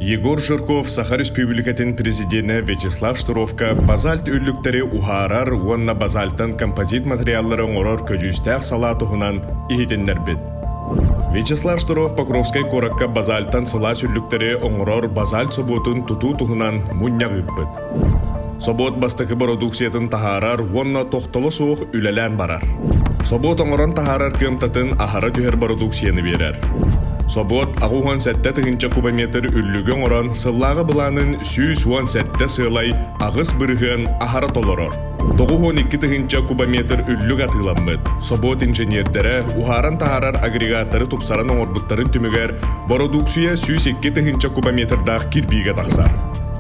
Егор Жирков Саха Республикатын президенэ Вячеслав Штыровка базальт үллүктэри уһаарар уонна базальтан композит материаллары оҥорор көдьүүстээх салаа туһунан иһитиннэрбит. Вячеслав Штыров Покровскай куоракка базальтан сылаас үллүктэри оҥорор базальт собуотун тутуу туһунан мунньах ыыппыт. Собуот бастакы бородууксуйатын таһаарар уонна тохтоло суох үлэлээн барар. Собуот оҥорон таһаарар кыамтатын аһара түһэр бородууксуйаны биэрэр. Собуот 87 тыһыынча кубометр үллүгү оҥорон сыллааҕы былаанын 117 сыалай 8% аһара толорор. 92 тыһыынча кубометр үллүк атыыламмыт. Собуот инженердэрэ уһааран таһаарар агрегаттары тупсаран оҥорбуттарын түмүгэр бородууксуйа 102 тыһыынча кубометрдаах кирбиигэ тахсар.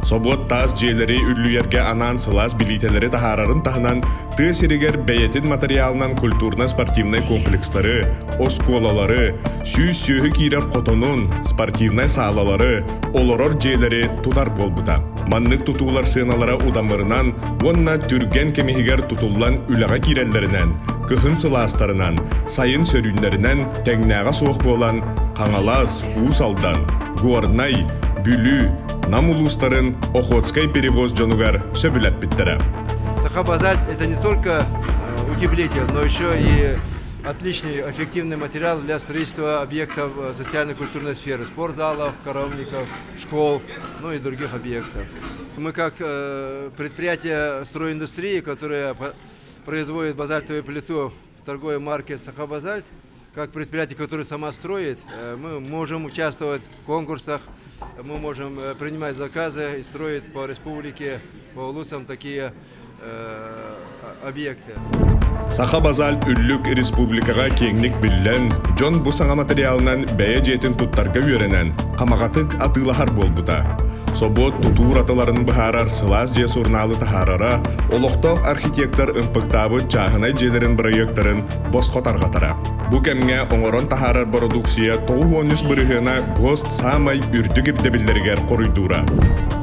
Собуот таас дьиэлэри үллүйэргэ анаан сылаас билиитэлэри таһаарарын таһынан, тыа сиригэр бэйэтин матырыйаалынан культурно-спортивнай комплекстары, оскуолалары, 100 сүөһү киирэр хотонун, спортивнай саалалары, олорор дьиэлэри тутар буолбута. Маннык тутуулар сыаналара удамырынан уонна түргэн кэм иһигэр тутуллан үлэҕэ киирэллэринэн, кыһын сылаастарынан, сайын сөрүүннэринэн тэҥнээҕэ суох буолан, Хаҥалас, Уус Алдан, Горнай, Бүлүү, Нам улуустарын Охотскай перевоз дьонугар сөбүлэппиттэрэ. Саха базальт – это не только утеплитель, но еще и отличный, эффективный материал для строительства объектов социально-культурной сферы, спортзалов, коровников, школ, ну и других объектов. Мы как предприятие стройиндустрии, которое производит базальтовую плиту в торговой марке «Сахабазальт», как предприятие, которое сама строит, мы можем участвовать в конкурсах, мы можем принимать заказы и строить по республике, по улусам такие объекты. Саха базальт үллүк республикаҕа киэҥник биллэн, дьон бу саҥа материалынан бэйэ дьиэтин туттарга үөрэнэн, хамаҕатык атыылаһар буолбута. Собуот тутуу уратыларын быһаарар сылаас дьиэ сурунаалы таһаарара, олохтоох архитектор ымпыктаабыт чааһынай дьиэлэрин бырайыактарын босхо тарҕатара. Бу кэмҥэ оҥорон таһаарар бородууксуйа 93 бырыһыана ГОСТ саамай үрдүк ирдэбиллэригэр хоруйдуура.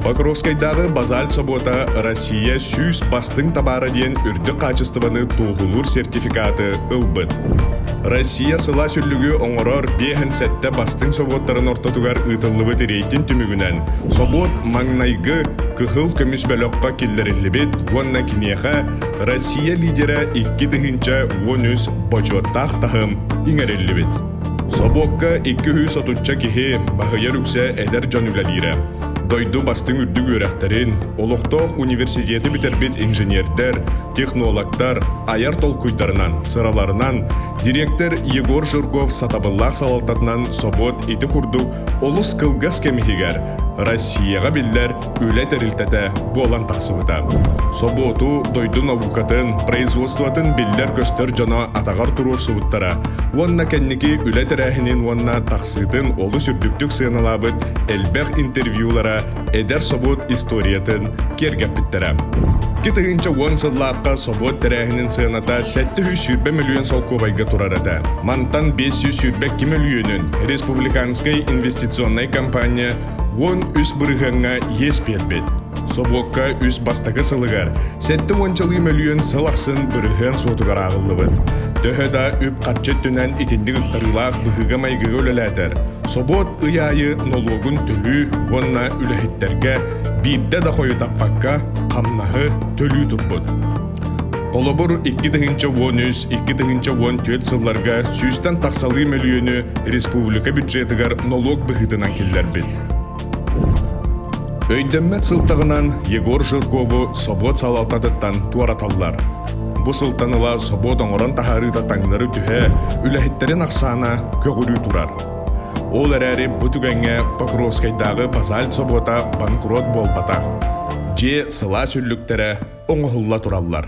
Покровскайдааҕы базальт собуота Россия 100 бастыҥ табаара диэн үрдүк хаачыстыбаны туоһулуур сертификаты ылбыт. Россия сылаас үллүгү оҥорор 57 бастыҥ собуоттарын ортотугар ыытыллыбыт рейтинг түмүгүнэн собуот маҥнайгы кыһыл көмүс бөлөххө киллэриллибит уонна киниэхэ Россия лидера 2013 бочуоттаах таһым иҥэриллибит. Собуокка 230 киһи, баһыйар үксэ эдэр дьон үлэлиирэ. Дойду бастыҥ үрдүк үөрэхтэрин, олохтоох университеты бүтэрбит инженердэр, технологтар айар толкуйдарынан, сыраларынан, дириэктэр Егор Жирков сатабыллаах салалтатынан собуот ити курдук олус кылгас кэм иһигэр Россияҕа биллэр үлэ тэрилтэтэ буолан тахсыбыта. Собуоту дойду наукатын, производствотын биллэр-көстөр дьоно атаҕар туруорсубуттара уонна кэнники үлэ тэрээһинин уонна тахсыытын олус үрдүктүк сыаналаабыт элбэх интервьюлара эдэр собуот историятын киэргэппиттэрэ. 2010 сыллаахха собуот тэрээһинин сыаната 720 мөлүйүөн солкуобайга турар этэ. Мантан 522 мөлүйүөнүн республиканскай инвестиционнай компания 13 бырыһыаҥҥа иэс биэрбит. Собуокка үс бастакы сылыгар 70-чалыы мөлүйүөн сыл ахсын бырыһыан суотугар ааҕыллыбыт. Төһө да үп-харчы өттүнэн итинник ыктарыылаах быһыыга-майгыга үлэлээтэр, собуот ый аайы нолуогун төлүү уонна үлэһиттэргэ биирдэ да хойутаппакка хамнаһы төлүү турбут. Холобур, 2013-2014 сылларга сүүстэн тахсалыы мөлүйүөнү республика бюджетыгар нолуок быһыытынан киллэрбит. Өйдөммөт сылтаҕынан Егор Жиркову собуот салалтатыттан туораталлар. Бу сылтан ыла собуот оҥорон таһаарыыта таҥнары түһэ, үлэһиттэрин ахсаана көҕүрүү турар. Ол эрээри бу түгэҥҥэ Покровскайдааҕы базальт собуота банкрот буолбатах. Дьиэ сылаас үллүктэрэ оҥоһулла тураллар.